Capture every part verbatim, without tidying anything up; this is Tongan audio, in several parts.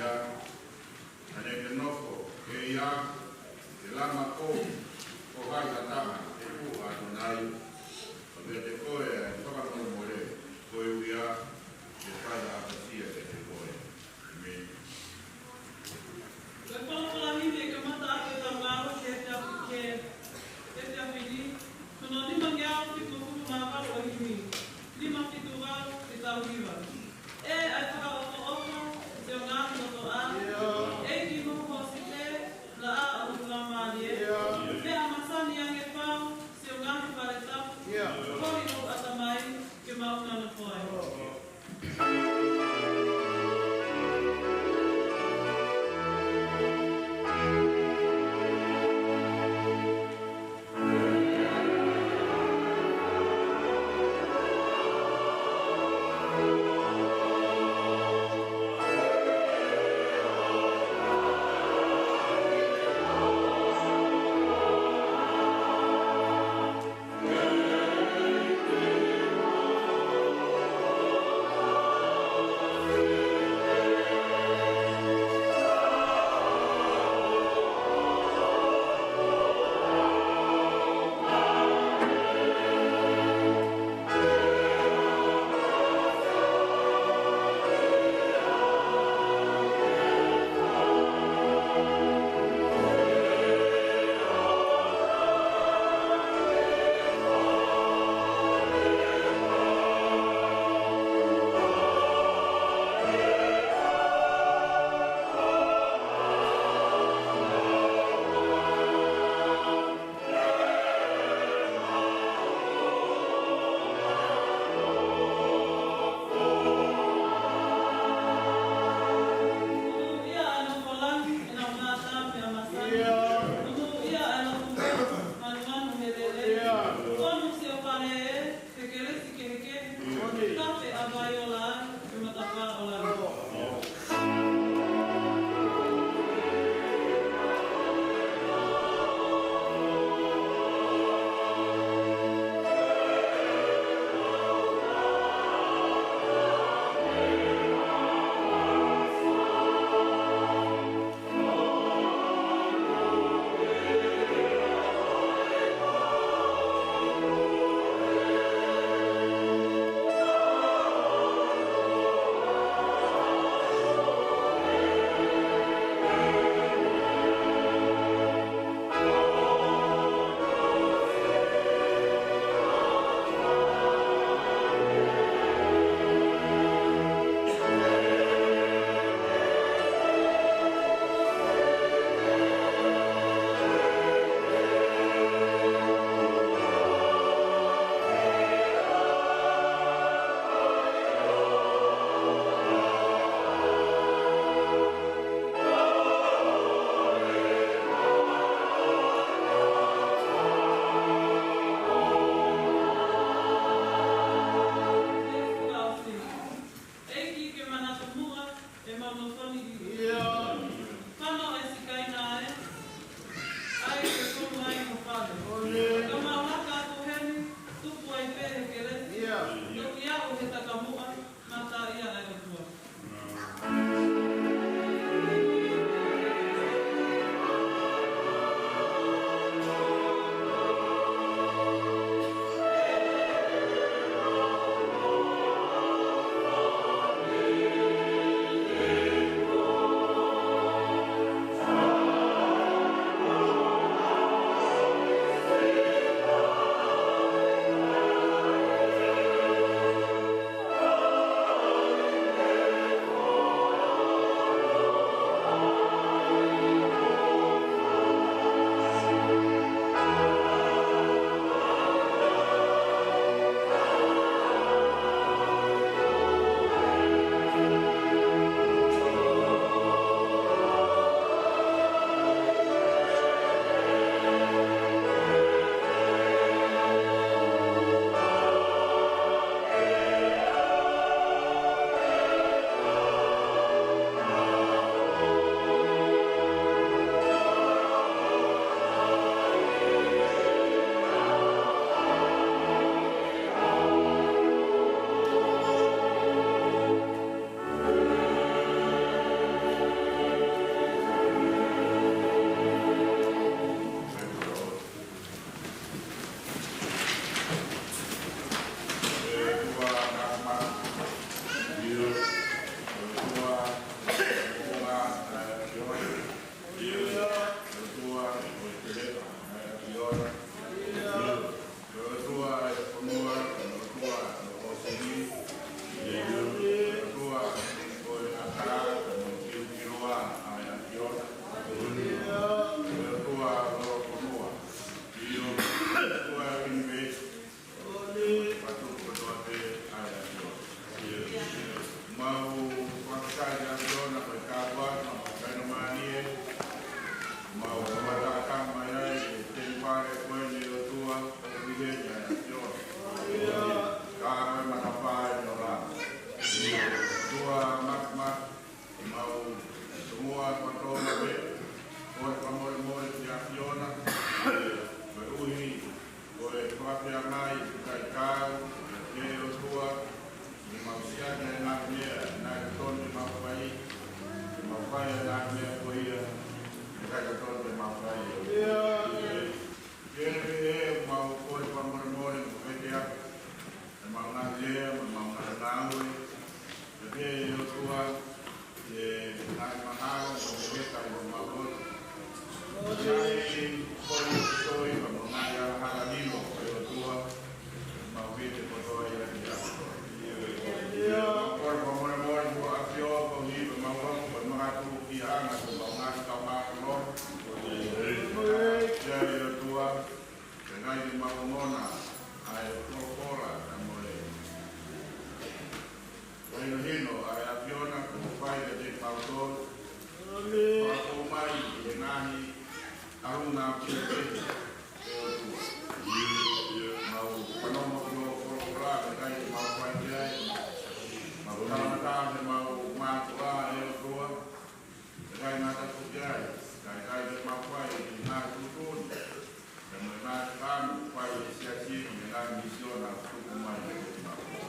Naʻa ke nofo ʻi he lama ʻo, ʻo hai ha taha ʻe tuʻu ʻa ʻAtonai, ʻo pehē kiate koe ʻa e fakamolemole, koeʻuhi ke fai ha ʻapasia kiate koe. ʻĒmeni. Ko e folofola ni ne kamata ʻaki ʻetau ngāue ki he efiafi, ki he efiafi ni, hono nimangeau fitungofulu mā valu ʻo e himi, nima fitu valu ke tau hiva. ʻE ʻa e fakaʻofoʻofa, siʻono ngaahi lotoʻā, ʻEiki mo hoʻo sipe, laʻā ʻo hoku laumālie, meʻa masani ange fau, siʻono ngaahi fale tapu, holi hoku ʻatamai, ʻE ngaahi mahalo mo e heka ʻi homau lotu. Ngaahi koli ʻo e toi pea mo e ngaahi hala lilo ʻe ʻOtua, mau vete kotoa ia kiate koe. Mau kole fakamolemole mo ʻafio koeʻuhi ko ʻemau lotu, ko e makatuʻunga ʻa e ngaahi kaungā mālōlō. Kiate ʻOtua, ke ngaahi mau ngona ʻa e folofola, ʻa mo e Ko e hinohino ʻa e ʻAfiona kuo fai kiate kimautolu. Fakafou mai ʻi he ngaahi ʻalunga kehekehe ʻe ʻOtua. Mau fanongo ki hoʻo folofola, ʻikai ke mau fai ki ai. Mau tānaki ʻemau mātuʻa ʻe ʻOtua. ʻIkai ngata pē ki ai, ka ʻikai ke mau fai ki he ngaahi tuʻutuʻuni, pea mo e ngaahi fānau fai ʻe he siasi mo e ngaahi misiona ʻoku tuku mai kiate kimautolu.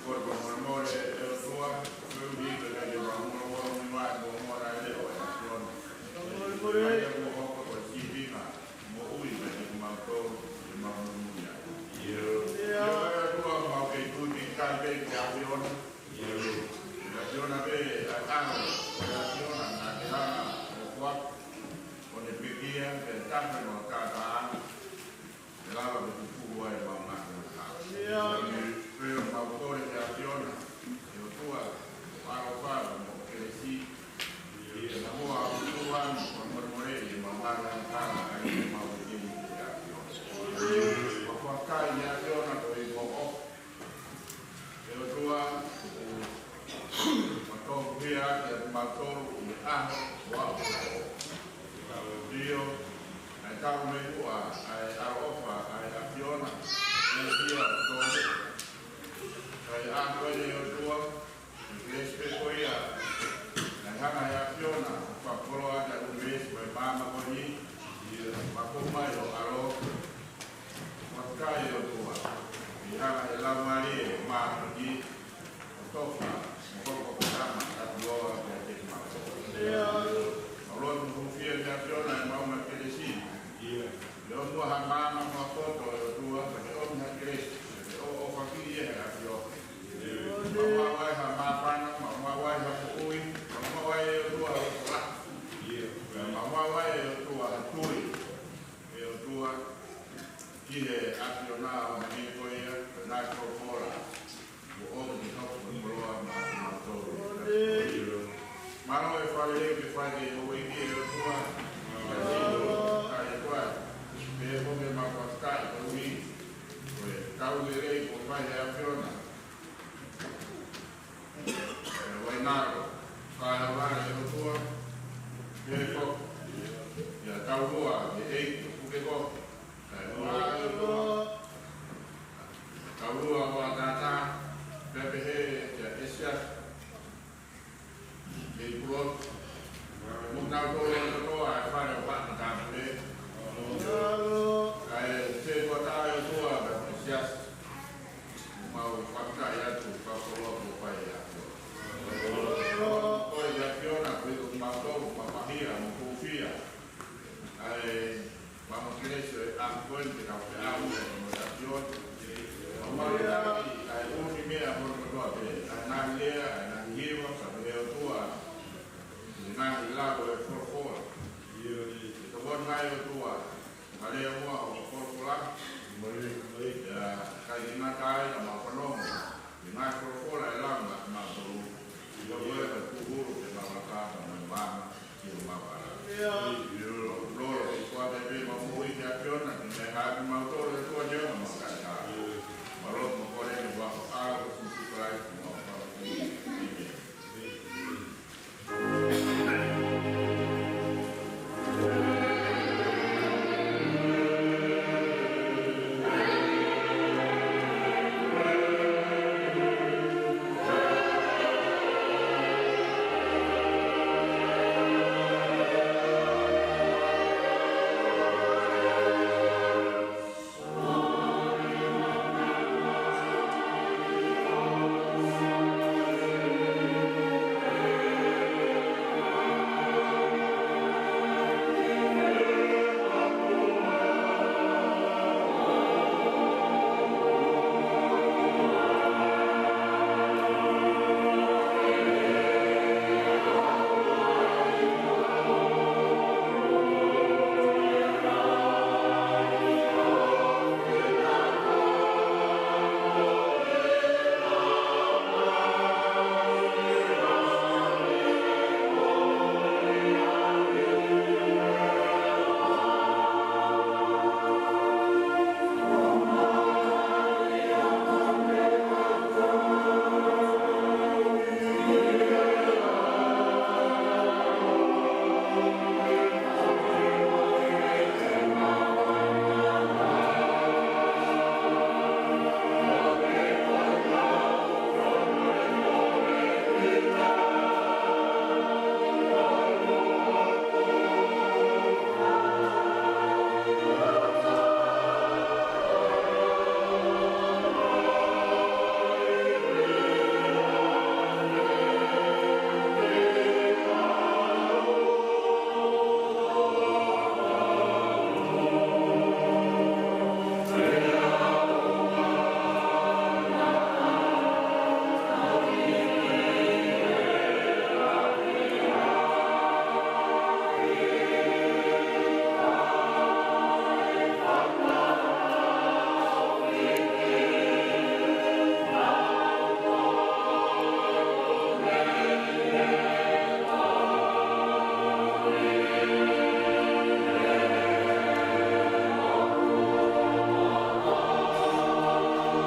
Kole fakamolemole ʻe ʻOtua, koeʻuhi ko e ʻikai ke mau molomo ni mai mo mona e leʻo ʻa e ʻAfiona. Ko ia kuo hoko ko e sīpinga moʻui kiate kimautolu, ke mau muimui ai. ʻE ʻOtua, mau kei tuʻu ki he kai pē ki he ʻAfiona. ʻE ʻAfiona pē ʻa e ʻAlo, ʻe ʻAfiona naʻa ke hanga ʻo foaki hono pekia, pea tafe mo e kākā, ke lava ke fufulu ai ʻemau ngaahi hala. Pea mau kole ki he ʻAfiona, ʻe ʻOtua, ʻo ʻaloʻofa mo e kelesi, ke na hoa ʻo fufulu ʻo fakamolemoleʻi ʻemau ngaahi hala, ʻa ia ʻoku mau kei ki he ʻAfiona. Mau fakafetaʻi ki he ʻAfiona koeʻuhi ko hoʻo ʻOtua, ʻoku mau tohohia ʻaki kimautolu ʻi he ʻaho ʻo aʻu. ʻIo, ʻa e taumuʻa ʻa e ʻaloʻofa ʻa e ʻAfiona, ʻe ia ʻo tonu. Kae ʻoua ʻe ʻOtua, ʻi he kelesi pē ko ia, naʻe hanga ʻe he ʻAfiona ʻo fakakoloa ʻa e ʻunivēsi mo e māmani ko eni, ʻo fakafou mai hoʻo ʻAlo. Fakafetaʻi ʻe ʻOtua, ʻi he hanga ʻe he Laumālie Māʻoniʻoni ʻo tofa mo hoko ko e tama ʻatautolu kiate kimautolu. Mau lotu mo hūfia ki he ʻAfiona ʻi heʻemau ngaahi kelesi. ʻIo, ʻoua ha maama mo ha poto ʻe ʻOtua, ka ke ʻomi ha kelesi, ke ʻo, ʻofa ki he ʻAfiona. Mau maʻu ai ha māfana, mau maʻu ai ha moʻui, mau maʻu ai ʻe ʻOtua ha ʻofa. Mau maʻu ai ʻe ʻOtua ha tui. ʻE ʻOtua, ki he ʻAfiona ʻo hangē ko ia, ko e ngaahi folofola kuo ʻomi ʻi hoʻo koloa maʻa kimautolu. Mālō e fakalelei kuo fai ki he houʻeiki ʻe ʻOtua. Kae ʻoua, pea ʻoku mau fakafetaʻi koeʻuhi ko e tau lelei kuo fai ʻe he ʻAfiona. ʻE Vainalo, kae ʻoua ʻe ʻOtua, pea ko ia taulua ʻe ʻEiki ʻo Pukeko, kae ʻoua ʻe ʻOtua, taulua ʻo Atata, pea pehē kia ʻEsia, ʻe Pulotu, mo kinautolu